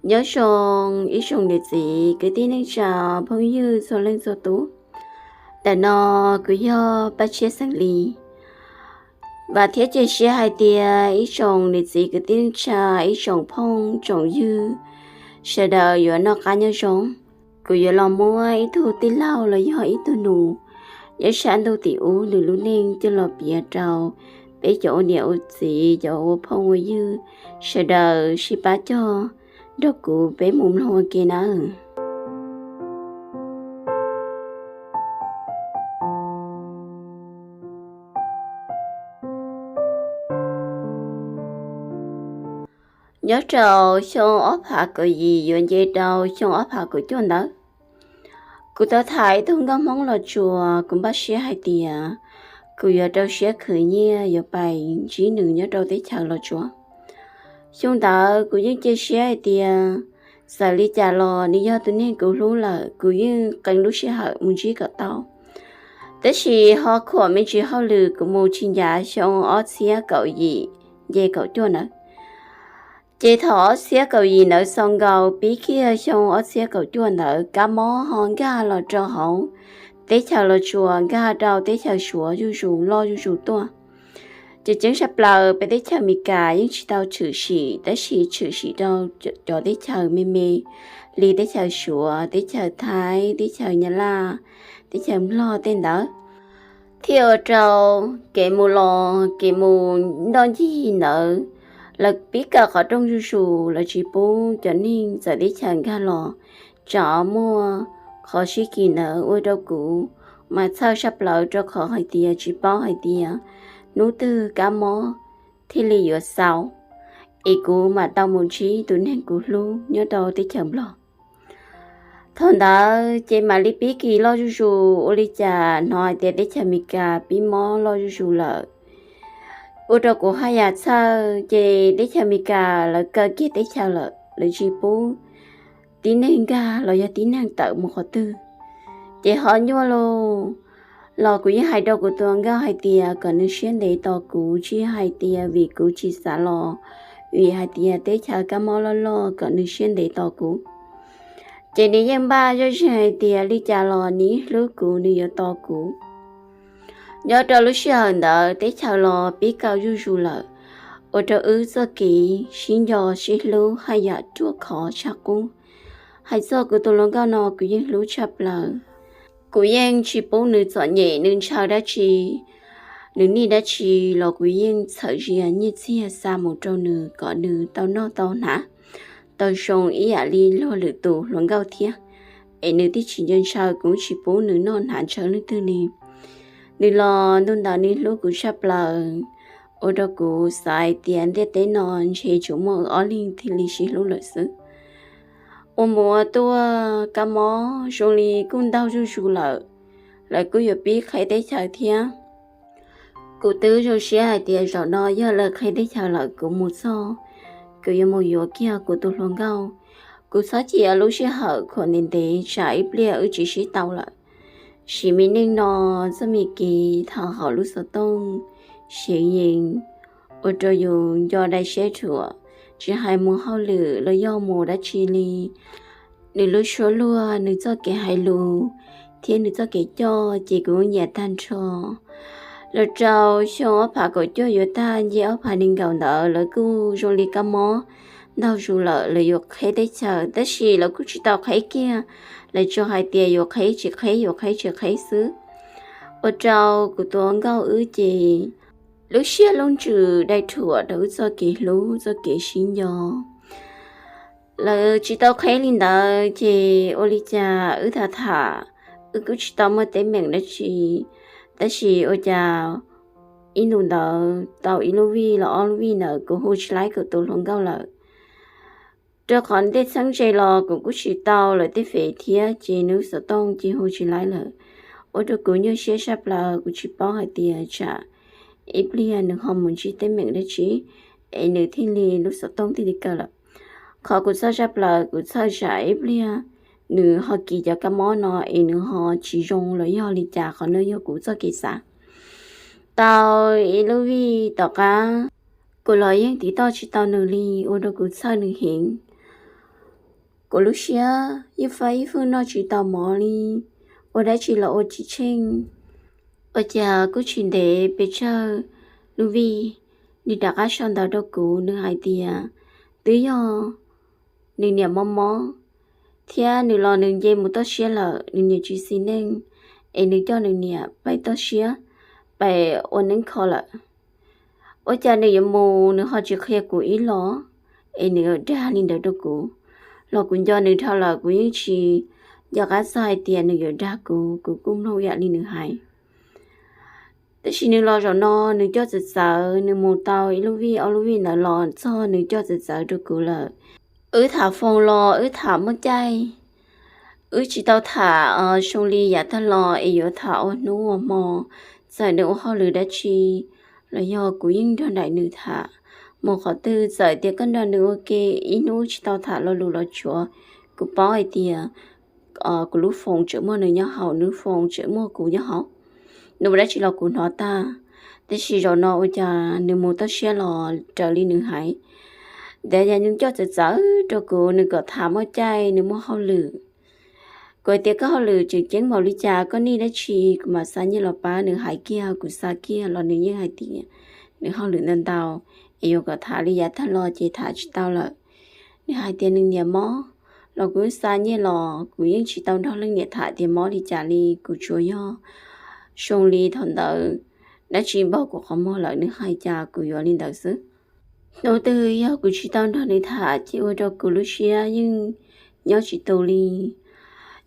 Nyob zoo ib tsoom niam txiv kwv tij neej tsa phooj ywg txhua leej txhua tus. Ntawm no kuv yog Paj Tshiab xeem Lis. Vam thiab cia siab hais tias ib tsoom niam txiv kwv tij neej tsa, ib tsoom phooj tsoom ywg sawv daws yuav noj qab nyob zoo. Kuv yuav los muab ib tug tij laug los yog ib tug nus nyob sab ntuj tim ub nws lub neej coj los piav rau peb cov ua niam ua txiv, cov ua phooj ua ywg sawv daws sib pab cog nrog kuv peb mus mloog ua ke nawb. Nyob rau xyoo ob phav kaum yim yuav nce rau xyoo ob phav kaum cuaj ntawd, kuv tau tham ib tug nkauj Hmoob Los Tsuas, kuv npaj siab hais tias kuv yuav rau siab khwv nyiaj yuav pais ntsib nws nyob rau teb chaws Los Tsuas. Xyoo ntawd kuv yeej cia siab hais tias txawm li cas los nws yog tus neeg kuv hlub lawm, kuv yeej qee lub sij hawm mus ntsib kom tau. Tab sis ho khuam me ntsis hauj lwm kuv mus tsis ncav xyoo ob txhiab kaum yim nce kaum cuaj ntawd. Ces thaum ob txhiab kaum yim ntawd xaus nkaus pib kiag xyoo ob txhiab kaum cuaj ntawd kab mob ho nkag los rau hauv teb chaws Los Tsuas, nkag rau teb chaws Suav zuj zus loj zuj zus tuaj. Ces tseeb tshaj plaws peb teb chaws Amelikas yeej tsis tau tshwm sim, tab sis tshwm sim rau cov teb chaws me me li teb chaws Suav, teb chaws Thaib, teb chaws Nyab Laj, teb chaws Nplog tej ntawd, thiaj ua rau kev mus los kev mus ntoj ncig ntawd lawv pib kaw qhov rooj zuj zus, lawv tsis pub cov neeg txawv teb chaws nkag los. Tsam muaj qhov sib kis ntawd ua rau kuv mas txhawj tshaj plaws rau qhov hais tias tsis paub hais tias hnub twg kab mob thiaj li yuav xaus, es kuv mam tau mus ntsib tus neeg kuv hlub nyob rau teb chaws Nplog. Thaum ntawd ces mam li pib kis loj zuj zus, ua li cas hnov hais tias teb chaws Amelikas pib mob loj zuj zus lawm, ua rau kuv haj yam txhawj. Ces teb chaws Amelikas lawv kaw kiag teb chaws lawm, lawv tsis pub tib neeg nkag los yog tib neeg tawm mus qhov twg. Ces ho nyuaj lauj, los kuv yeej hais rau kuv tus hluas nkauj hais tias kom nws siab ntev tos kuv, tsis hais tias vim kuv tsis xav los, vim hais tias teb chaws kab mob loj loj, kom nws siab ntev tos kuv. Ces nws yeej npaj zoj zeeg hais tias li cas los nws yeej hlub kuv, nws yuav tos kuv. Nyob rau lub sij hawm ntawd teb chaws los pib kaw zuj zus lawm, ua rau wb txoj kev sib nco sib hlub haj yam ruaj khov tshaj qub. Hais txog kuv tus hluas nkauj no kuv yeej hlub tshaj plaws. Kuv yeej tsis pub nws txom nyem, nws ntshaw dab tsi, nws nij dab tsi los kuv yeej txhawm zia nyiaj txiag xa mus rau nws kom nws tau noj tau hnav, tau zoo ib yam li luag lwm tus hluas nkauj thiab. Es nws twb tsis nco ntshaw, kuv tsis pub nws noj hnav ntshaw leej twg li. Nws los ntu ntawd nws hlub kuv tshaj plaws, ua rau kuv xav hais tias ntiaj teb no ntshe tsuas muaj wb ob leeg thiaj li sib hlub lawm xwb. Ua mus ua tuaj kab mob zoo li kuj ntaug zuj zus lawm, lawv kuj yuav pib qheb teb chaws thiab. Kuv twb zoo siab hais tias zaum no yog lawv qheb teb chaws lawm kuv mus txog, kuv yuav mus yuav kiag kuv tus hluas nkauj. Kuv txhob cia lub sij hawm khuam ntev ntev tsam ib pliag wb tsis sib tau lawm. Sim me neej no txoj me kev thaum hauv lub xov tooj sev yees ua rau yus nco dai siab dhuam, tsis hais mus hauj lwm los yog mus dab tsi li. Nws lub suab luag, nws txoj kev hais lus thiab nws txoj kev coj ces kuv nyiam tag nrho. Los rau xyoo ob phav kaum cuaj yuav tag nce ob phav nees nkaum ntawd lawv kuj zoo li kab mob ntaug zus lawm, lawv yuav qheb teb chaws tab sis lawv kuj tsis tau qheb kiag, lawv tsuas hais tias yuav qheb tsis qheb, yuav qheb tsis qheb xwb. Ua rau kuv tus hluas nkauj wb ces lub siab lub ntsws dai rhuam rau wb txoj kev hlub txoj kev sib nco. Lawv tsis tau qheb li ntawd ces ua li cas wb tham tham, wb kuj tsis tau muaj teeb meem dab tsi. Tab sis ua cas ib ntus ntawd tau ib lub vij los ob lub vij ntawd kuv hu tsis laib kuv tus hluas nkauj lawm. Rau qhov tej txheeb ze los kuv kuj tsis tau lawv tej fev thiab ces nws lub xov tooj ces hu tsis laib lawm. Ua rau kuv nyuaj siab saj plaws, kuv tsis paub hais tias tsam ib pliag nws ho mus ntsib teeb meem dab tsi es nws thiaj li lub xov tooj thiaj li kaw lawm. Qhov kuv txhawj saj plaws kuv txhawj tsam ib pliag nws ho kis cov kab mob no es nws ho tsis zoo los yog li cas, qhov no yog kuv txoj kev xav. Tau ib lub vij tom qab kuv los yeej tiv toj tsis tau nws li, ua rau kuv txhawj nws heev. Kuv lub siab ib fab ib fwj noj tsis tau mov li, ua dab tsi los ua tsis tsheej. Ua cas kuj tsis ntev pes tsawg, lub vij nws rov qab sau ntawv rau kuv, nws hais tias twb yog nws niam mob mob, thiab nws los nws nce mus toj siab lawm, nws niam tsis xis neej, es nws coj nws niam pais toj siab, pais ua neeb kho lawm. Ua cas nws yuav mus nws ho tsis qhia kuv ib los, es nws yuav dag li ntawd rau kuv. Los kuv nco nws dhau lawm, kuv yeej tsis nco qab txog hais tias nws yuav dag kuv, kuv kuj mloog yam li nws hais. Tab sis nws los zaum no nws coj txawv txawv, nws mus tau ib lub vij ob lub vij ntawd los txog nws coj txawv txawv rau kuv lawm. Wb tham foos los wb tham muaj caij, wb tsis tau tham zoo li yav tag los es yuav tham ua hnub ua hmo, txawm nws ua hauj lwm dab tsi los yog kuv yeej nrog nraim nws tham. Mus qhov twg txawm tias koj nrog nws ua ke ib hnub tsis tau tham lo lus los tsuav, kuv paub hais tias kuv lub foos tseem muaj nws nyob hauv, nws lub foos tseem muaj kuv nyob hauv. Nws ua dab tsi los kuv hnov tag. Tab sis zaum no ua cas nws mus toj siab los raws li nws hais. Ntawd yog nws coj txawv txawv rau kuv, nws kom tham muaj caij, nws muaj hauj lwm. Kuv hais tias koj hauj lwm tseem ceeb npaum li cas, koj nij dab tsi kuv mam xa nyiaj los pab. Nws hais kiag kuv xa kiag los nws yeej hais tias nws hauj lwm ntau ntau, es yuav kom tham li yav tag los ces tham tsis tau lawm. Nws hais tias nws niam mob, los kuv xa nyiaj los kuv yeej tsis tau nrog leej niam tham tias mob li cas li, kuv tsuas yog zoo li thaum ntawd dab tsi npog kuv qhov muag lawm nws hais cas kuv yuav li ntawd xwb. Hnub twg yog kuv tsis tau nrog nws tham ces ua rau kuv lub siab yeej nyob tsis tus li.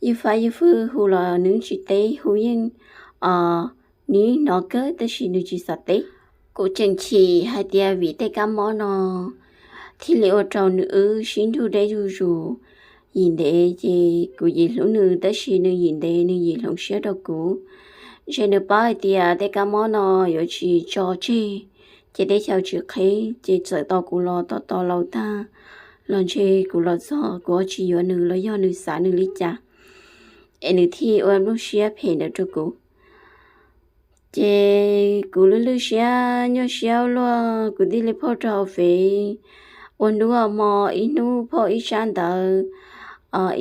Yeej fab yeej fwj, hu los nws tsis teb, hu yeej, nws hnov kawg tab sis nws tsis xav teb. Kuv tseem chim hais tias vim tej kab mob no thiaj li ua rau nws wb sib nrug deb zuj zus. Yim ntev ces kuv yim hlub nws tab sis nws yim ntev nws yim hloov siab rau kuv. Ntshe nws paub hais tias tej kab mob no yuav tsis tso tseg, ces tej xyaum tsis qheb ces txawm tos kuv los tos tos laus tag los ntshe kuv los txog kuv ho tsis yuav nws los yog nws xav nws li cas, es nws thiaj ua lub siab phem ntawd rau kuv. Ces kuv lwj lwj siab nyuaj siab luaj, kuv thiaj li phauj rau hauv Fev. Ua hnub ua hmo, ib hnub phauj ib tsab ntawv,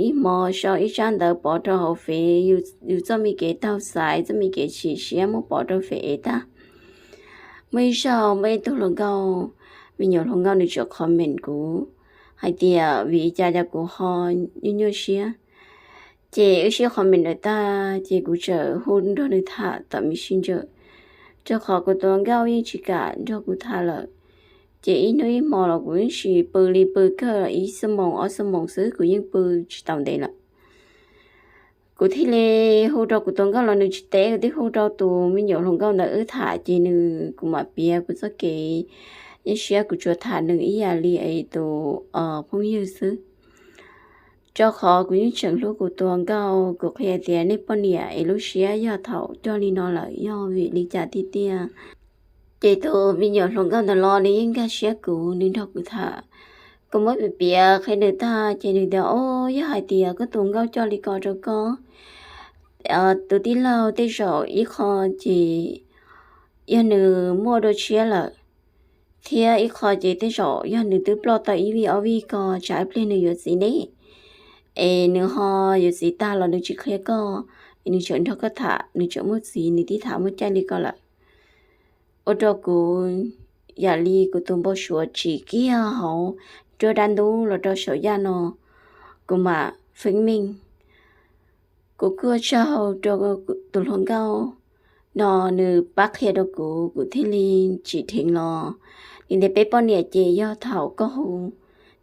ib hmo sau ib tsab ntawv pov rau hauv Fev, yus txoj me kev taug xaiv, txoj me kev chim siab muab pov rau Fev ev tag. Muaj ib zaug muaj ib tug hluas nkauj, me nyuam hluas nkauj nws tseem comment kuv hais tias vim li cas kuv ho nyuaj nyuaj siab. Ces wb sib comment lawm tag ces kuv txawm hu nrog nws tham tom Messenger, rau qhov kuv tus hluas nkauj yeej tsis kam nrog kuv tham lawm. Ces ib hnub ib hmo los kuv yeej tsis pw li, pw kawg ib xuab moos ob xuab moos xwb, kuv yeej pw tsis tau ntev lawm. Kuv thiaj li hu rau kuv tus hluas nkauj los nws tsis teb, kuv thiaj hu rau tus me nyuam hluas nkauj ntawd wb tham ces nws, kuv mam piav kuv txoj kev nyuaj siab, kuv tsuas tham nws ib yam li es tus phooj ywg xwb. Rau qhov kuv yeej tseem hlub kuv tus hluas nkauj, kuv qhia tias nej poj niam es lub siab yog thaum coj li no lawm yog vim li cas tiag tiag. Ces tus me nyuam hluas nkauj ntawd los nws yeej nkag siab kuv, nws nrog kuv tham. Kuv muab piav piav qhia nws tag ces nws tias, o, yog hais tias koj tus nkauj coj li ko rau koj, tus tij laug tej zaum ib qho ces yog nws muaj dua tshiab lawm, thiab ib qho ces tej zaum yog nws twb ploj tau ib vij ob vij ko tsam ib pliag nws yuav txiv ne, es nws ho yuav txiv tag los nws tsis qhia koj, es nws tseem nrog koj tham, nws tseem muaj txiv, nws tib tham muaj caij li ko lawm. Ua rau kuv yam li kuv tus npau suav tsim kiag hauv nruab dab ntub los rau saum yaj no, kuv mam feeb meej. Kuv kuj ua tsaug rau tus hluas nkauj no nws pab qhia rau kuv, kuv thiaj li tsim dheev los. Li ntawd peb poj niam ces yog thaum koj hu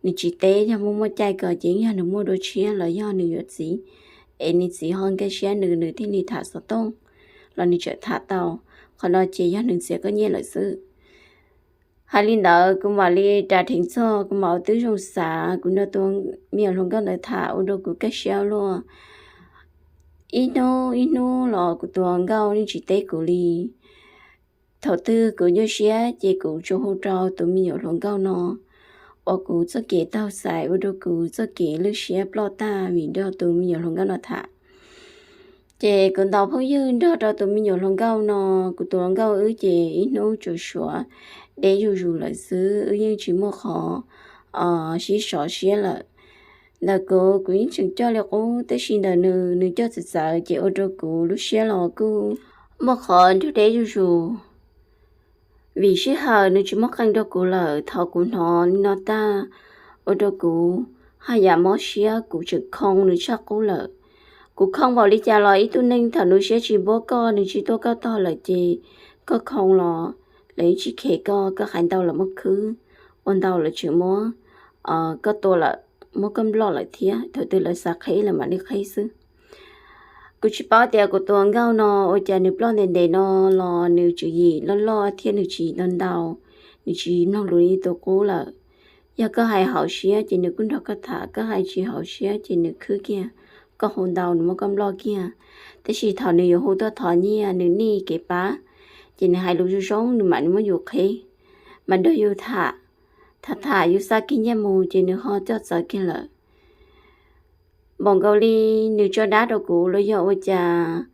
nws tsis teb, yog muaj muaj caij ko ces yog nws muaj dua tshiab los yog nws yuav txiv, es nws txiv ho nkag siab nws, nws thiaj li tham xov tooj los nws tseem tham tau. Qhov no ces yog nws txiav koj nyiaj lawm xwb. Hais li ntawd kuv mam li ras dheev txog, kuv mam ua tib zoo xav, kuv nrog tus me nyuam hluas nkauj ntawd tham ua rau kuv kaj siab luaj. Ib hnub ib hnub los kuv tus hluas nkauj yeej tsis teb kuv li. Thaum twg kuv nyuaj siab ces kuv tsuas hu rau tus me nyuam hluas nkauj no ua kuv txoj kev taug xaiv, ua rau kuv txoj kev lwj siab ploj tag vim nrog tus me nyuam hluas nkauj no tham. Ces kuv ntaus phooj ywg nrog rau tus me nyuam hluas nkauj no, kuv tus hluas nkauj wb ces ib hnub tsuas suav deb zuj zus lawm xwb, wb yeej tsis muaj qhov sib sov siab lawm. Ntawm kuv, kuv yeej tseem coj li qub, tab sis ntawm nws, nws coj txawv txawv ces ua rau kuv lub siab los kuj muaj qhov nrug deb zuj zus. Vim sij hawm nws tsis muaj qee rau kuv lawm, thaum kuv hnov li no tag, ua rau kuv haj yam mob siab, kuv tseem khoo nws tshaj qub lawm. Kuv khoo npaum li cas los ib tug neeg thaum nws siab tsis npuab koj, nws tsis tuaj koj tog lawm ces koj khoo los lawv yeej tsis khem koj, koj hais ntau lawv muab khwb, ua ntau lawv tseem muab koj tua lawm, muab koj nploj lawm thiab. Thaum twg lawv xav qheb lawv mam li qheb xwb. Kuv tsis paub tias kuv tus hluas nkauj no ua cas nws ploj ntev ntev no los nws tswv yim loj loj thiab nws tswv yim ntau ntau, nws tsis mloog lus li tus qub lawm. Yog koj hais haum siab ces nws kuj nrog koj tham, koj hais tsis haum siab ces nws khwb kiag, koj hu ntau nws muab koj nploj kiag. Tab sis thaum nws yuav hu tuaj thov nyiaj, nws nej kev pab, ces nws hais lus zoo zoo, nws mam li muab yus qheb, mam nrog yus tham. Tham tham yus xa kiag nyiaj mus ces nws ho coj txawv kiag lawm. Npaum nkaus li nws tso dab rau kuv los yog ua cas,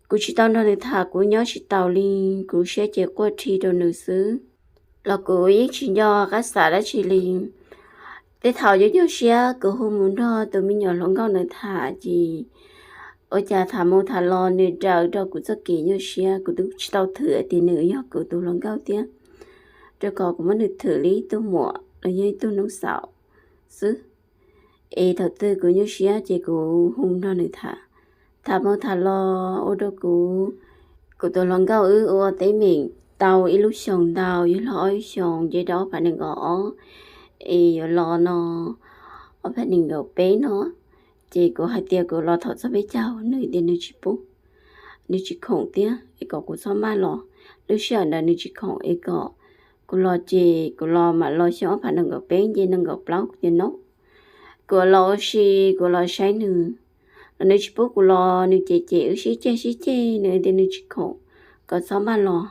kuv tsis tau nrog nws tham, kuv nyob tsis taus li, kuv siab ces quaj rhi rau nws xwb. Los kuv yeej tsis nco qab xav dab tsi li. Tej thaum yuav nyuaj siab kuv hu mus nrog tus me nyuam hluas nkauj ntawd tham ces ua cas tham mus tham los nws raws rau kuv txoj kev nyuaj siab, kuv twb tsis tau thwm tias nws yog kuv tus hluas nkauj thiab, rau qhov kuv muab nws thwm li ib tug muam los yog ib tug noob xaum xwb. Es thaum twg kuv nyuaj siab ces kuv hu nrog nws tham. Tham mus tham los ua rau kuv, kuv tus hluas nkauj wb ua teeb meem tau ib lub xyoos ntau, yog los ob lub xyoos, nce rau ob phav nees nkaum ob, es yuav los no ob phav nees nkaum peb no. Ces kuv hais tias kuv los thaum txog peb caug, nws tias nws tsis pub, nws tsis khoom thiab es kom kuv txhob maj los. Lub sij hawm ntawd nws tsis khoom es kom kuv los, ces kuv los mam los xyoo ob phav nees nkaum peb nce nees nkaum plaub, kuv tias no kuv los ua si, kuv los saib nws. Los nws tsis pub kuv los, nws cem cem wb sib ceg sib ceg, nws tias nws tsis khoom, kom txhob maj los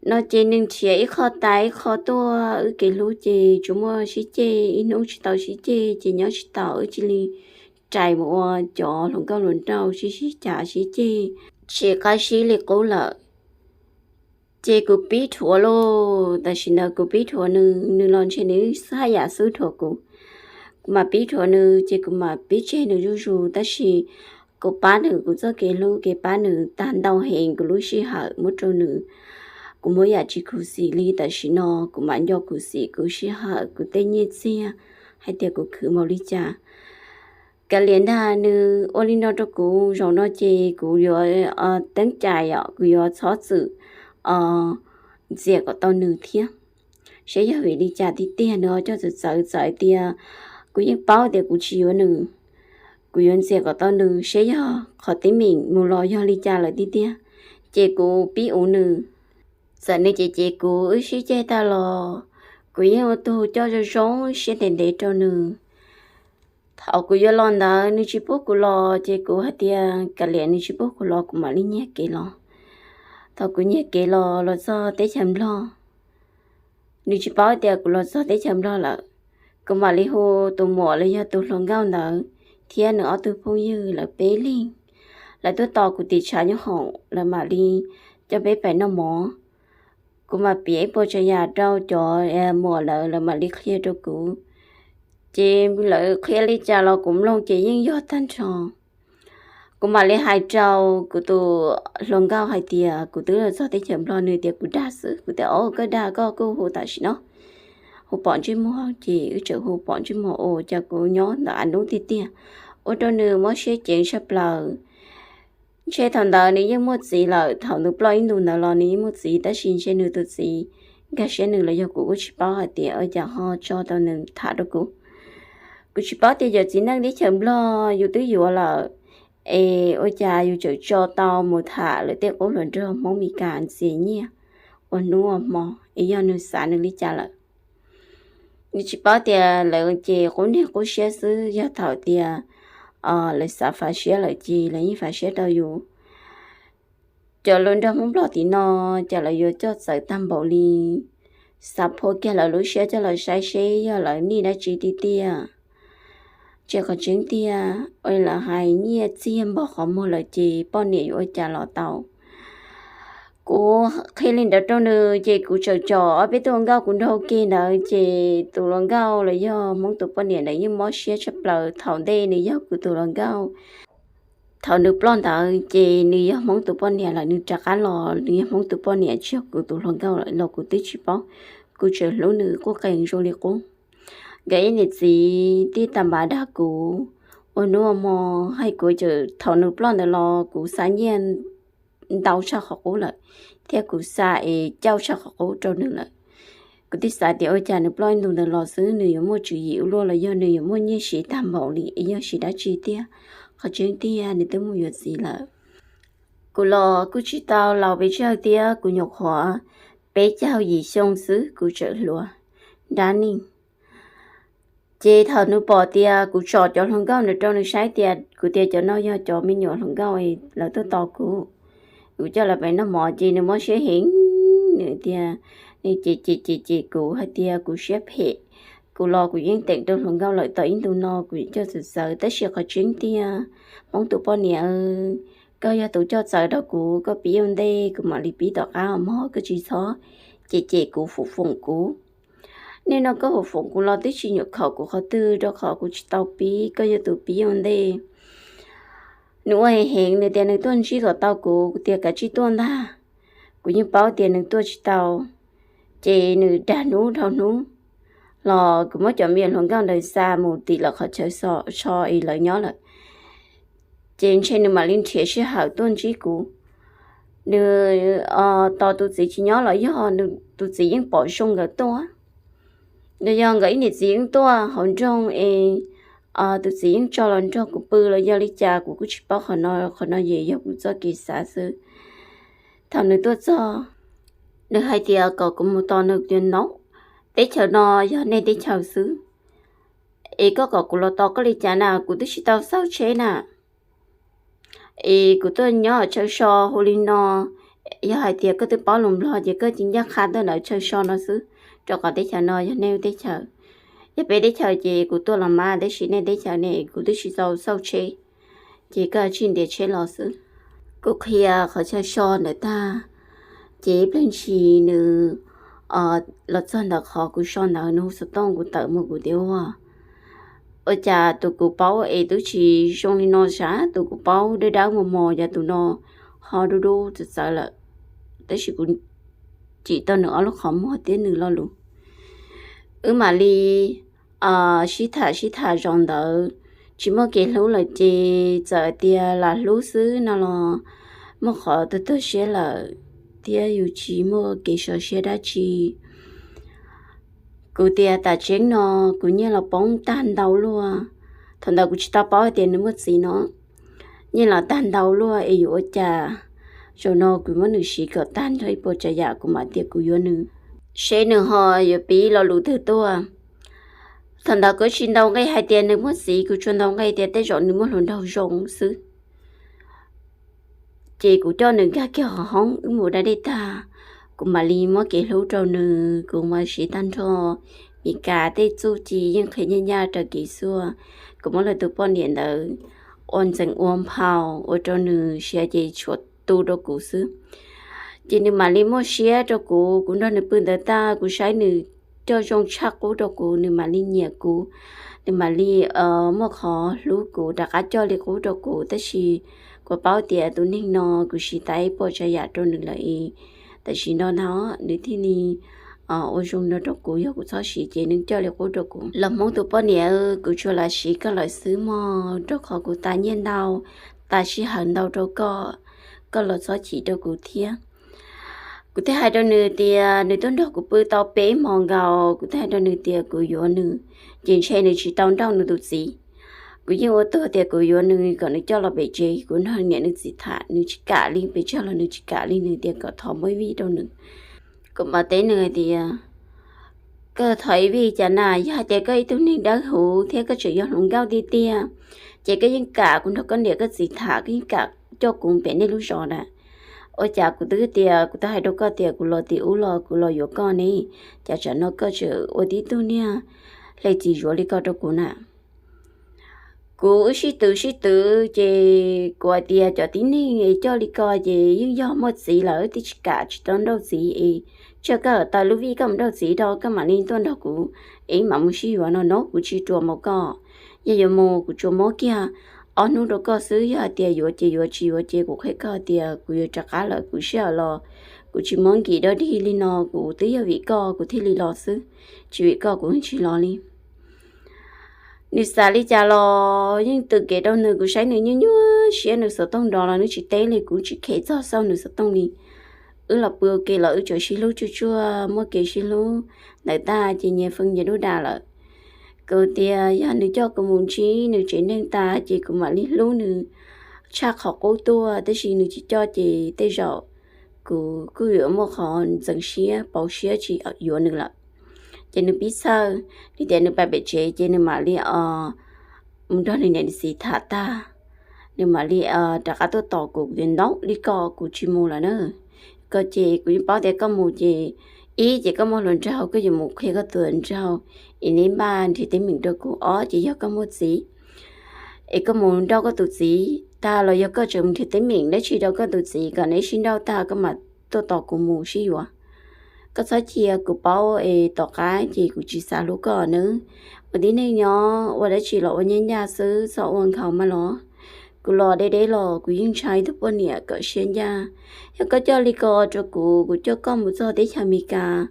no. Ces nws nrhiav ib qho tas ib qho tuaj, wb kev hlub ces tsuas muaj sib ceg, ib hnub tsis tau sib ceg ces nyob tsis taus, wb cia li rais mus ua cov hluas nkauj hluas nraug sib sib cav sib ceg, tsis qab sib li qub lawm. Ces kuv pib dhuav lauj, tam sim ntawd kuv pib dhuav nws, nws los ntshe nws haj yam xub dhuav kuv. Kuv mam pib dhuav nws ces kuv mam pib tseg nws zuj zus, tab sis kuv pab nws, kuv txoj kev hlub kev pab nws tag ntau heev, kuv lub sij hawm muab rau nws, kuv muab yam tsis khuv xim li. Tam sim no kuv mam nco khuv xim kuv sij hawm, kuv tej nyiaj txiag, hais tias kuv khwv npaum li cas. Kav liam ntag, nws ua li no rau kuv, zaum no ces kuv yuav teeb cai os, kuv yuav txhob txwm ntxias kom tau nws thiab. Saib yog vim li cas tiag tiag, nws ho coj txawv txawv txawv tias, kuv yeej paub tias kuv tsis yuav nws, kuv yuav ntxias kom tau nws, saib yog qhov teeb meem mus los yog li cas lawm tiag tiag, ces kuv pib uv nws. Txawm nws cem cem kuv, wb sib ceg tag los kuv yeej ua tug coj zoo zoo siab ntev ntev rau nws. Thaum kuv yuav los ntawd nws tsis pub kuv los, ces kuv hais tias kav liam, nws tsis pub kuv los kuv mam li nyiag kev los. Thaum kuv nyiag kev los, los txog teb chaws Nplog, nws tsis paub tias kuv los txog teb chaws Nplog lawm. Kuv mam li hu tus muam los yog tus hluas nkauj ntawd thiab nws ob tug phooj ywg, lawv peb leeg, lawv tuaj tos kuv tim tshav nyob hoom, lawv mam li coj peb pais noj mov. Kuv mam piav ib puas tsav yam rau cov muam lawv, lawv mam li qhia rau kuv. Ces lawv qhia li cas los kuv mloog ces yeej yog tag nrho. Kuv mam li hais rau kuv tus hluas nkauj hais tias kuv twb los txog teb chaws Nplog, nws tias kuv dag xwb. Kuv tias, o, koj dag koj kuj hu tam sim no, hu Pom Ntsej Muag. Ces wb txawm hu Pom Ntsej Muag, ua cas kuv nyob ntawm av nub tiag tiag, ua rau nws mob siab ceev tshaj plaws. Ntshe thaum ntawd nws yeej muaj txiv lawm, thaum nws ploj ib ntus ntawd los nws yeej muaj txiv, tab sis ntshe nws tus txiv nkag siab nws los yog kuv kuj tsis paub hais tias ua cas ho tso tau nws tham rau kuv. Kuv tsis paub tias yawm txiv neej teb chaws Nplog yus twb yuav lawm, es ua cas yus tseem tso tau mus tham lawv tej qub hluas nraug Hmoob Mes Kas ntxias nyiaj ua hnub ua hmo, es yog nws xav nws li cas lawm. Nws tsis paub tias lawv ces qub niag qub siab xwb, yog thaum tias lawv xav fav siab lawm ces lawv yeej fav siab rau yus. Cov hluas nraug Hmoob Nplog tim no, cas lawv yuav coj txawv tag npaum li, xav phua kiag lawv lub siab coj los saib seb yog lawv niaj dab tsi tiag tiag. Tseem qhov tseeb tiag, ua li lawv hais nyiaj txiag npog qhov muag lawm ces poj niam yuav ua cas los tau. Kuv qhia li ntawd rau nws ces kuv tseem tsom ob peb tug hluas nkauj kuv nrog ua ke ntawd ces tus hluas nkauj los yog Hmoob tus poj niam ntawd yeej mob siab tshaj plaws. Thaum ntej nws yog kuv tus hluas nkauj, thaum nws ploj ntawd ces nws yog Hmoob tus poj niam lawm, nws rov qab los nws yog Hmoob tus poj niam tsis yog kuv tus hluas nkauj lawm los kuv twb tsis paub. Kuv tseem hlub nws quj qees zoo li qub. Nkawd ib niam txiv tij tas npav dag kuv ua hnub ua hmo, hais kuv txawm thaum nws ploj ntawd los kuv xa nyiaj ntau tshaj qhov qub lawm, thiab kuv xa es cauj tshaj qhov qub rau nws lawm. Kuv thiaj xav tias ua cas nws ploj ib ntus ntawd los xwb nws yuav muaj tswv yim ua luaj los yog nws yuav muaj nyiaj siv tag npaum li es yog siv dab tsi tiag. Qhov tseeb tiag nws twb mus yuav txiv lawm. Kuv los kuj tsis tau laus pes tsawg thiab, kuv nyuam qhuav peb caug yim xyoo xwb kuv tseem hluas nrab neej. Ces thaum nws pom tias kuv tsom cov hluas nkauj ntawd rau nws saib tias kuv tias cov no yog cov me nyuam hluas nkauj lawv tuaj tos kuv, kuv coj lawv pem noj mov ces nws mob siab heev. Nws tias, nws cem cem cem cem kuv hais tias kuv siab phem. Kuv los kuv yeej teem rau hluas nkauj lawm, tau ib ntus no kuv coj txawv txawv, tab sis qhov tseeb tiag, Hmoob tus poj niam, koj yog tus coj txawv rau kuv, koj pib ua ntej kuv mam li pib tom qab os mog, koj tsis txhob cem cem kuv foom foom kuv. Niaj no koj foom foom kuv los twb tsis nyuam khaum kuv qhov twg, rau qhov kuv tsis tau pib, koj yog tus pib ua ntej. Nws ua heev heev, nws tias nws tuaj ntsib kom tau kuv, kuv tias kav tsij tuaj ntag. Kuv yeej paub tias nws tuaj tsis tau, ces nws dag hnub dhau hnub los kuv muab cov me nyuam hluas nkauj ntawd xa mus tim lawv qhov chaw so es lawv nyob lawm. Ces ntshe nws mam li nrhiav sij hawm tuaj ntsib kuv. Nws tos tus txiv tsis nyob los yog tus txiv yeej pom zoo nkawd tuaj, los yog nkawd ib niam txiv yeej tuaj hauv nroog es tus txiv yeej tso los nrog kuv pw los yog li cas kuv kuj tsis paub. Qhov no, qhov no yeej yog kuv txoj kev xav xwb. Thaum nws tuaj txog, nws hais tias kom kuv mus tos nws, tias no, teb chaws no yog nej teb chaws xwb, es koj kom kuv los tos koj li cas na, kuv twb tsis tau xauj tsheb na. Es kuv tuaj nyob chaw so hu li no, yog hais tias koj twb paub lus Nplog ces koj cia ncaj qha tuaj ntawm chaw so no xwb, rau qhov teb chaws no yog nej teb chaws. Yog peb teb chaws ces kuv tuaj los mas, tab sis nej teb chaws ne kuv twb tsis tau xauj tsheb, ces koj tsij ntiav tsheb los xwb. Kuv qhia qhov chaw so ntawd tag, ces ib pliag ntshis nws los txog ntawm qhov kuv so ntawd, nws hu xov tooj, kuv tawm mus kuv tias ua, ua cas tus kuv paub es twb tsis zoo li no sav, tus kuv paub dawb dawb mos mos, yog tus no ho dub dub txawv txawv lawm. Tab sis kuv cim tau nws ob lub qhov muag thiab nws lo lus. Wb mam li sib tham sib tham zaum ntawd, tsis muaj kev hlub lawm ces txawm tias lam hlub xwb no los muaj qhov tuag tuag siab lawm, thiab yus tsis muaj kev sov siab dab tsi. Kuv tias tam tseeb no kuv nyiaj los poob tag ntau luaj. Thaum ntawd kuv tsis tau paub tias nws muaj txiv no. Nyiaj los tag ntau luaj es yuav ua cas? Zaum no kuv muab nws siv kom tag nrho ib puas tsav yam kuv mam tias kuv yuav nws, seb nws ho yuav piv lo lus twg tuaj. Thaum ntawd kuv tsis ntaus nqe hais tias nws muaj txiv, kuv tsuas ntaus nqe tias tej zaum nws muaj hluas nraug zoo xwb. Ces kuv coj nws nkag kiag hauv hoob, wb mus da dej tag, kuv mam li muab kev hlub rau nws, kuv mam siv tag nrho Mis Kas tej txuj ci yeej qhia ncaj ncaj raws kev xwb. Kuv muab lawv tus poj niam ntawd ua ntxeev ua nphau ua rau nws siav ces tshuav tu rau kuv xwb. Ces nws mam li muaj siab rau kuv, kuv nrog nws pw ntawd tag kuv saib nws coj zoo tshaj qub rau kuv, nws mam li nyiam kuv, nws mam li muaj qhov hlub kuv rov qab coj li qub rau kuv. Tab sis kuv paub tias tus neeg no kuv siv tas ib puas tsav yam rau nws lawm es tam sim no na nws thiaj li ua zoo no rau kuv, yog kuv txhob siv ces nws coj li qub rau kuv. Los Hmoob tus poj niam, kuv tsuas lam siv koj lawm xwb mog, rau qhov kuv tas nyiaj ntau, tas sij hawm ntau rau koj, koj los txhob chim rau kuv thiab. Kuv thiaj hais rau nws tias, nws tuaj nrog kuv pw tau peb hmo nkaus, kuv thiaj hais rau nws tias kuv yuav nws, ces ntshe nws tsis tau nrauj nws tus txiv. Kuv yeej ua tuag tias kuv yuav nws kom nws coj los pem tsev, kuv nrog niam nws txiv tham, nws tsis kam li, pes tsawg los nws tsis kam li, nws tias kom thov muab ib vij rau nws. Kuv mam teb nws hais tias, koj thov ib vij cas na, yog hais tias koj ib tug neeg dawb huv thiab koj tseem yog hluas nkauj tiag tiag, ces koj yeej kam kuv nrog koj niam koj txiv tham, koj yeej kam coj kuv pem nej lub zos na. Ua cas kuv twb tias, kuv twb hais rau koj tias kuv los tim ub los kuv los yuav koj ne, cas tsam no koj tseem ua tib tug niag hle txiv zuav li ko rau kuv na. Kuv wb sib twv sib twv ces kuv hais tias cov tib neeg es coj li ko ces yeej yog muaj txiv lawm, twb tsis kam tsis tau nrauj txiv es, tsam koj taws lub vij koj mus nrauj txiv rau koj mam li tuaj nrog kuv es mam mus sib yuav no no, kuv tsis ruam mus koj. Yog yuav mus kuv tsuas muab kiag ob hnub rau koj xwb, yog hais tias yuav ces yuav, tsis yuav ces kuv qhia koj tias kuv yuav rov qab lawm, kuv sij hawm los kuv tsis muab nkim dog dig li no, kuv twb yog vim koj kuv thiaj li los xwb, tsis vim koj kuv yeej tsis los li. Nws xav li cas los yeej twm kev rau nws, kuv saib nws nyuaj nyuaj siab, nws xov tooj nrov los nws tsis teb li, kuv tsis kheev txog xauj nws xov tooj li. Wb los pw ua ke los wb tseem sib hlub tsuag tsuag, muaj kev sib hlub ntawd tag ces nyias feej nyias dub da lawm. Kuv tias yog nws coj kuv mus ntsib nws tsev neeg tag ces kuv mam li hlub nws tshaj qhov qub tuaj, tab sis nws tsis coj ces tej zaum kuv kuj yuav muaj qhov ntxeev siab pauv siab tsis yuav nws lawm. Ces nws pib txhawj, nws tias nws pais pem tsev ces nws mam li mus nrog nws niam nws txiv tham tag, nws mam li rov qab tuaj tos kuv, kuv tias ntau li ko kuv tsis mus lawm na. Koj ces kuv yeej paub tias koj mus ces, ib ces koj muaj hluas nraug, koj yuav mus qhia koj tus hluas nraug es neb npaj nrhiav teeb meem rau kuv. Ob ces yog koj muaj txiv es koj mus nrauj koj tus txiv tag los yog koj tseem mus nrhiav teeb meem dab tsi rau koj tus txiv kom neb sib nrauj tag koj mam tuaj tos kuv mus sib yuav. Koj txhob cia kuv paub es tom qab ces kuv tsis xav hlub koj nawb. Ua tib neeg nyob ua dab tsi los ua nyob ncaj xwb, txhob ua nkhaus mas los. Kuv los deb deb los kuv yeej ntshai tus poj niam kom siab ncaj. Yog koj coj li ko rau kuv, kuv coj koj mus txog teb chaws Amelikas,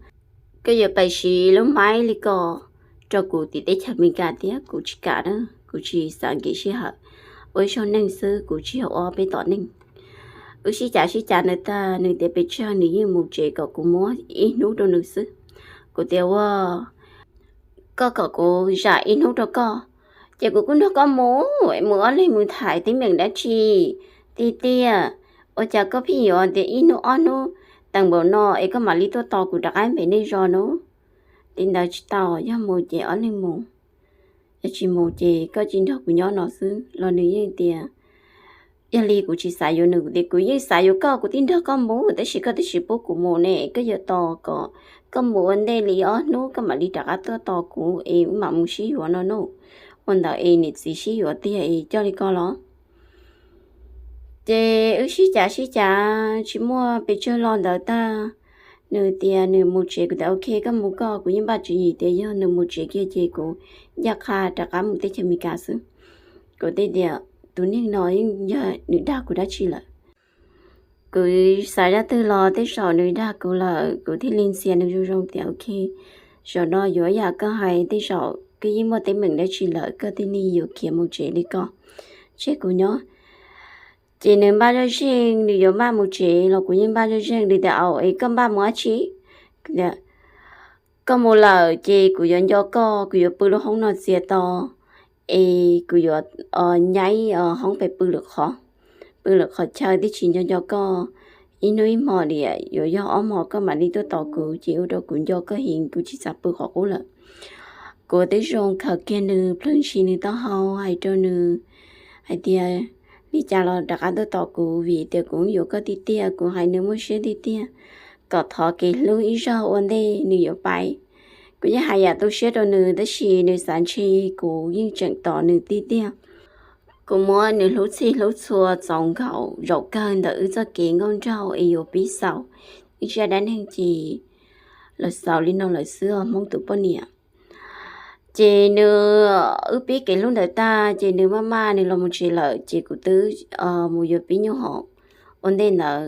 koj yuav pais siv lub maib li ko rau kuv tim teb chaws Amelikas thiab, kuv tsis kam na, kuv tsis xav nkim sij hawm, ua ib zaug neej xwb, kuv tsis yog ua peb tom neej. Wb sib cav sib cav nws tag, nws tias pes tsawg nws yeej mus tsev kom kuv muab ib hnub rau nws xwb. Kuv tias ua, koj kom kuv zam ib hnub rau koj, ces kuv kuj nrog koj mus, mus ob leeg mus tham teeb meem dab tsi tiag tiag. Ua cas koj pheej yuav tias ib hnub ob hnub teem npaum no es koj mam li tuaj tos kuv rov qab npem nej zos no? Li ntawd tsis tau, yog mus ces ob leeg mus, yog tsis mus ces koj cia nrog kuv nyob no xwb los. Nws yeej tias, yog li kuv tsis xav yuav nws, kuv tias kuv yeej xav yuav koj, kuv thiaj nrog koj mus, tab sis koj twb tsis pub kuv mus ne, koj yuav tos kom koj mus ua ntej li ob hnub koj mam li rov qab tuaj tos kuv es mam mus sib yuav no no. Ua ntawd es niam txiv sib yuav tiag es coj li ko los. Ces wb sib cav sib cav tsis muaj pes tsawg los ntawd tag, nws tias nws mus tsev, kuv tias ok koj mus koj, kuv yeej npaj tswv yim tias yog nws mus tsev kiag ces kuv ncaj qha rov qab mus teb chaws Amelikas xwb. Kuv thiaj tias tus neeg no yeej yog nws dag kuv dab tsi lawm. Kuv xav zaj twg los tej zaum nws dag kuv lawm, kuv thiaj li ntxias nws zoo zoo tias ok, zaum no yuav yam koj hais, tej zaum koj yeej muaj teeb meem dab tsi lawm koj thiaj li yuav khiav mus tsev li ko, tseg kuv nyob. Ces nws npaj zoj zeeg, nws yuav npaj mus tsev los kuv yeej npaj zoj zeeg, nws tias au es koj npaj mus dab tsi? Koj mus lawm ces kuv yuav nco koj, kuv yuav pw lub hoob no txias to, es kuv yuav nyaib hoob pem pw lwm qhov, pw lwm qhov chaw, twb tsis nco nco koj. Ib hnub ib hmo diam yuav yog ob hmo koj mam li tuaj tos kuv, ces ua rau kuv nco koj heev, kuv tsis xav pw qhov qub lawm. Kuv twb zoo khaws kiag nws, plhws ntshis nws taub hau, hais rau nws hais tias li cas los rov qab tuaj tos kuv, vim tias kuv yuav koj tiag tiag, kuv hais nws muaj siab tiag tiag, kom thov kev hlub ib zaug ua ntej nws yuav pais. Kuv yeej hais yam tu siab rau nws, tab sis nws xav ntshe kuv yeej tseem tos nws tiag tiag. Kuv muab nws hlub txhij hlub txhua txaus nkaus zaum kawg ntawm wb txoj kev nkauj nraug es yuav pib xaus ib zaj dab neeg ces los xaus li no lawm xwb os Hmoob tus poj niam. Ces nws, wb pib kev hlub ntawd tag ces nws maj maj nws los mus tsev lawm ces kuv twb mus yuav pib nyuj hoom ua ntej ntawd,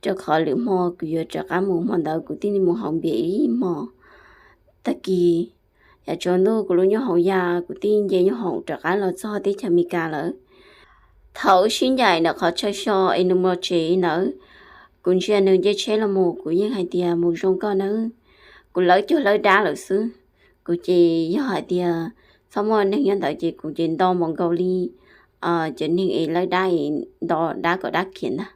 rau qhov lwm hmo kuv yuav rov qab mus, hmo ntawd kuv thiaj li mus haus npias ib hmo. Tag kis yav tsaus ntuj kuv lub nyuj hoom ya, kuv thiaj nce nyuj hoom rov qab los txog teb chaws Amelikas lawm. Thaum wb sib ncaim ntawm qhov chaw so es nws mus tsev ntawd, kuv ntsia nws nce tsheb los mus, kuv yeej hais tias mus zoo koj nawb. Kuv lawv cuag lawv dab lawm xwb. Kuv ces yog hais tias txhob muaj neeg nyob ntawd ces kuv ces nto mus nkaus li cov neeg es lawv dab es nto dab kom dab khiav ntag.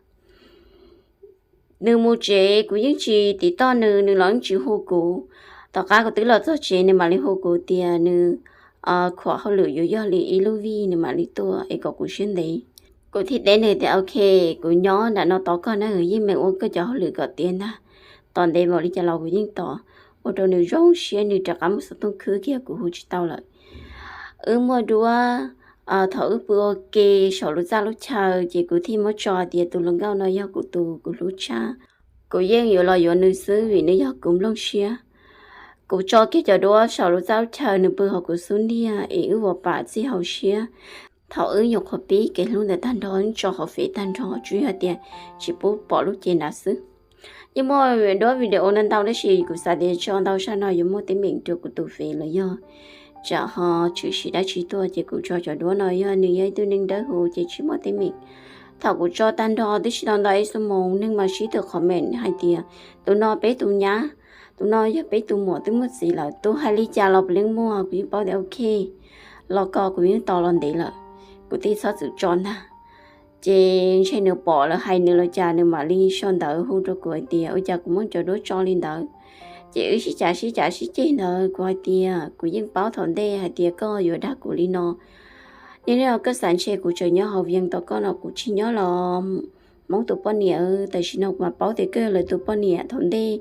Nws mus tsev kuv yeej tsis tiv toj nws, nws los yeej tsis hu kuv. Tom qab kuv twb los txog tsev nws mam li hu kuv tias nws khuam hauj lwm yuav yog li ib lub vij nws mam li tuaj es kom kuv siab ntev. Kuv thiaj teb nws tias ok, kuv nyob nram no tos koj na, yeej meem ua koj cov hauj lwm kom tiav ntag. Tos ntev npaum li cas los kuv yeej tos. Ua rau nws zoo siab, nws rov qab muab xov tooj khwb kiag, kuv hu tsis tau lawm. Wb muaj duab thaum wb pw ua ke saum lub txaj lub chaw ces kuv thiaj muab tso tias tus hluas nkauj no yog kuv tus kuv hlub tshaj. Kuv yeej yuav los yuav nws xwb vim nws yog kuv nplooj siab. Kuv tso kiag cov duab saum lub txaj lub chaw, nws pw hauv kuv xub ntiag es wb ua pam txij hauv siab. Thaum wb nyuam qhuav pib kev hlub ntawd tag nrho, wb tso hauv Fev tag nrho, tsuas yog tias tsis pub pom lub cev nrad xwb. Yeej muaj duab video ntau ntau tab sis kuv xav tias tso ntau zaj no yuav muaj teeb meem rau kuv tus Fev los yog tsam ho tshwm sim dab tsi tuaj ces kuv tso cov duab no, yog nws yog ib tug neeg dawb huv ces tsis muaj teeb meem. Thaum kuv tso tag nrho twb tsis tau ntau ib xuab moos neeg mas sib tw comment hais tias tus no peb tus nyab, tus no yog peb tus muam twb muaj txiv lawm. Tus hais li cas los puav leej muaj, kuv yeej paub tias ok, los ko kuv yeej tos los ntev lawm, kuv thiaj txhob txwm tso ntag. Ces ntshe nws pom lawv hais nws los cas nws mam li sau ntawv hu rau kuv hais tias ua cas kuv muab cov duab tso li ntawd. Ces wb sib cav sib cav sib ceg ntawd, kuv hais tias kuv yeej paub thaum ntej hais tias koj yuav dag kuv li no. Niaj hnub no koj xav ntshe kuv tseem nyob hauv Vias tos koj no, kuv tsis nyob los Hmoob tus poj niam, tam sim no kuv mam paub tias koj yog lawv tus poj niam. Thaum ntej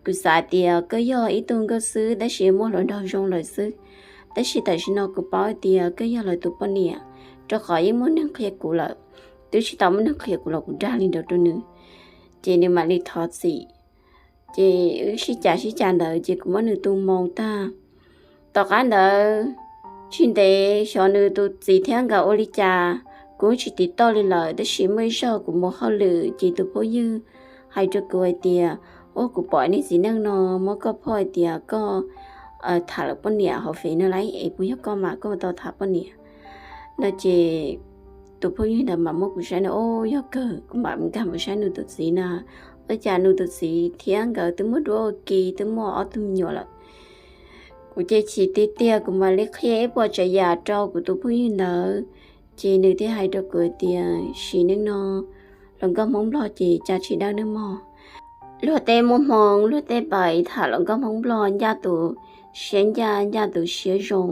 kuv xav tias koj yog ib tug nkauj xwb tab sis muaj hluas nraug zoo lawm xwb, tab sis tam sim no kuv paub tias koj yog lawv tus poj niam, rau qhov yeej muaj neeg qhia kuv lawm. Twb tsis tau muaj neeg qhia kuv los kuv dag li ntawd rau nws, ces nws mam li thov txim. Ces wb sib cav sib cav ntawd ces kuv muab nws tu moo tag. Tom qab ntawd tsis ntev xyov nws tus txiv thiab nkawd ua li cas, kuv tsis tiv toj li lawm, tab sis muaj ib zaug kuv mus hauj lwm ces tus phooj ywg hais rau kuv hais tias, ua kuv pom nej txiv neej no muab koj phoj hais tias koj tham lawv poj niam hauv Fev no lauj, es puas yog koj mas koj tau tham poj niam no. Ces tus phooj ywg ntawd mam muab kuv saib no, o, yog kawg, kuv mam nkag mus saib nws tus txiv na, ua cas nws tus txiv thiab nkawd twb muaj duab ua ke twb muaj ob tug me nyuam lawm. Kuv ces chim tiag tiag, kuv mam li qhia ib puas tsav yam rau kuv tus phooj ywg ntawd, ces nws thiaj hais rau kuv tias sim neej no hluas nkauj Hmoob Nplog ces cas tsis dawb nawb mog. Luag tej muaj hmoo, luag tej pais tham hluas nkauj Hmoob Nplog ncaj tus siab ncaj, ncaj tus siab zoo.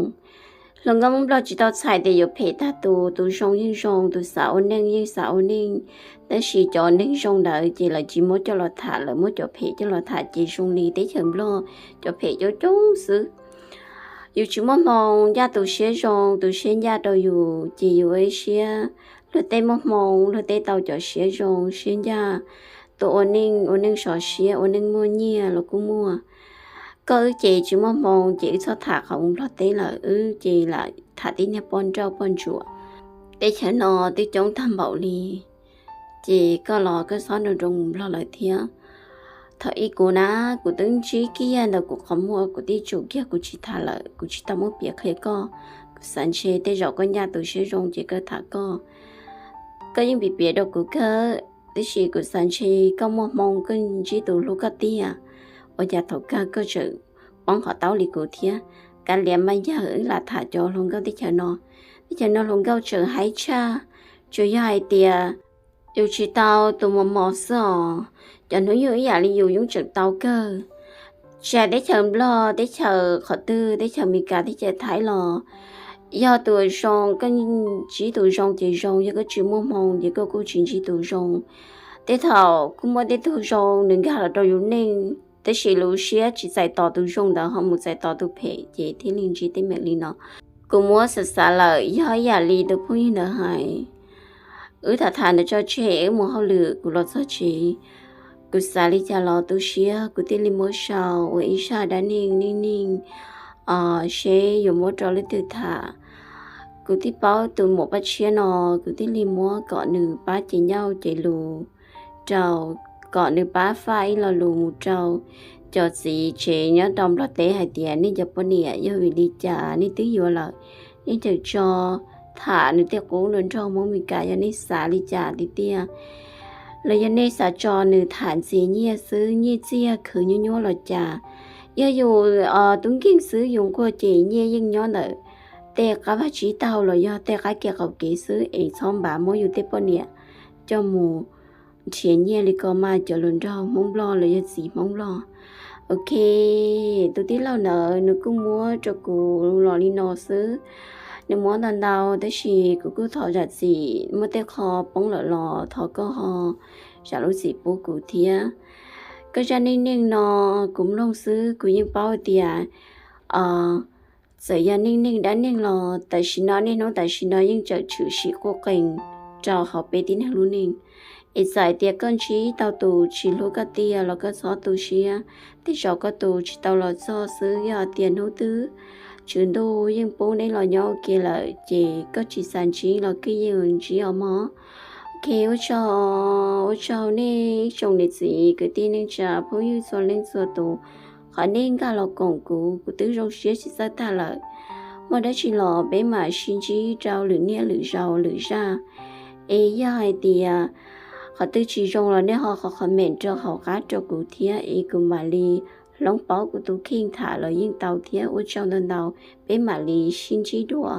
Hluas nkauj Hmoob Nplog tsis tau txhais tias yuav phem tag tus, tus zoo yeej zoo, tus xav ua neej yeej xav ua neej. Tab sis cov neeg zoo ntawd ces lawv tsis muab coj los tham, lawv muab cov phem coj los tham ces zoo li teb chaws Nplog cov phem coob coob xwb. Yus tsis muaj hmoo ncaj tus siab zoo, tus siab ncaj rau yus ces yus ua ib siab. Luag tej muaj hmoo, luag tej tau cov siab zoo siab ncaj, tuaj ua neej, ua neej sov siab, ua neej muaj nyiaj los kuj muaj. Koj wb ces tsis muaj hmoo ces wb txhob tham qhov mus Nplog teb lawm, wb ces lam tham tib niag poj nrauj poj ntsuam. Teb chaws no twb coob tag npaum li, ces koj los koj txhob nroo nroo mus Nplog lawm thiab. Thaum ub kuv na, kuv twb ntsib kiag ntawm kuv qhov muag, kuv twb tsum kiag kuv tsis tham lawm, kuv tsis tau muab piav qhia koj. Kuv xav ntshe tej zaum koj ncaj tus siab zoo ces koj tham koj. Koj yeej piav piav rau kuv kawg, tiam sis kuv xav ntshe koj muaj hmoo koj ntsib tus hlub koj tiag, ua cas thaum kawg koj tseem poob qhov taub li kuv thiab. Kav liam mas yawg, wb lam tham cov hluas nkauj teb chaws no. Teb chaws no hluas nkauj tseem haib tshaj, tsuas yog hais tias yus tsis tau tus mos mos xwb os. Cov hnub nyoog ib yam li yus yeej tseem tau kawg. Tsis hais teb chaws Nplog, teb chaws qhov twg, teb chaws Amelikas, teb chaws Thaib los, yog tus zoo koj ntsib tus zoo ces zoo, yog koj tsis muaj hmoo ces koj kuj tsis ntsib tus zoo. Tej thaum kuj muaj tej tug zoo nws nkag los rau yus neej, tab sis lub siab tsis txais tos tus zoo ntawd ho mus txais tos tus phem ces thiaj li ntsib teeb meem li no. Kuv muab xav xav lawm yog ib yam li tus phooj ywg ntawd hais. Wb tham tham ntawd tso tseg, wb mus hauj lwm, kuv los txog tsev. Kuv xav li cas los tu siab, kuv thiaj li muab sau ua ib zaj dab neeg neej neeg, seb yuav muab rau leej twg tham. Kuv thiaj paub tus muam Paj Tshiab no, kuv thiaj li muab kom nws pab cev ncauj cev lus rau, kom nws pab faj ib lo lus mus rau cov txiv tsev nyob rau Nplog teb hais tias nej cov poj niam yog vim li cas nej twb yuav lawm, nej tseem tso tham nws tej qub hluas nraug Hmoob Meskas, yog nej xav li cas tiag tiag, los yog nej xav tso nws tham ntxias nyiaj xwb, nyiaj txiag khwv nyuaj nyuaj los cas. Yog yus tub nkeeg xwb yus nquag ces nyiaj yeej nyob ntawm tej qab vaj tsib taug los yog tej qab ke qaum kev xwb es txhob npaj muab yus tej poj niam coj mus nrhiav nyiaj li ko mas cov hluas nraug Hmoob Nplog los yog txiv Hmoob Nplog. Ok, tus tij laug ntawd nws kuj muab rau kuv los li no xwb. Nws muab ntau ntau tab sis kuv kuj thov zam txim, muaj tej qho poob lawm los thov koj ho zam lub txim pub kuv thiab. Koj zaj neej neeg no kuv mloog xwb kuv yeej paub tias Txawm yog neej neeg dab neeg los tam sim no niaj hnub tam sim no yeej tseem tshwm sim quaj qees rau hauv peb tib neeg lub neej. Es txawm hais tias koj ntsib tau tus tsis hlub koj tiag los koj txhob tu siab, tej zaum koj tus tsis tau los txog xwb. Yog tias hnub twg Tswv Ntuj yeej pub neb los nyob ua ke lawm ces koj tsis xav ntsib los koj yeej ntsib os mog. Ok, ua tsaug, ua tsaug nej ib tsoom niam txiv kwv tij neej tsa phooj ywg txhua leej txhua tus, qhov nej nkag los koom kuv, kuv twb zoo siab tsis txawj tag lawm. Muaj dab tsi los peb mam sib ntsib rau lwm niaj lwm zaus lwm zaj. Es yog hais tias qhov twg tsis zoo los nej ho qhov comment rau hauv qab rau kuv thiab es kuv mam li hloov pauv kuv tus kheej tham los yeej tau thiab. Ua tsaug ntau ntau, peb mam li sib ntsib dua.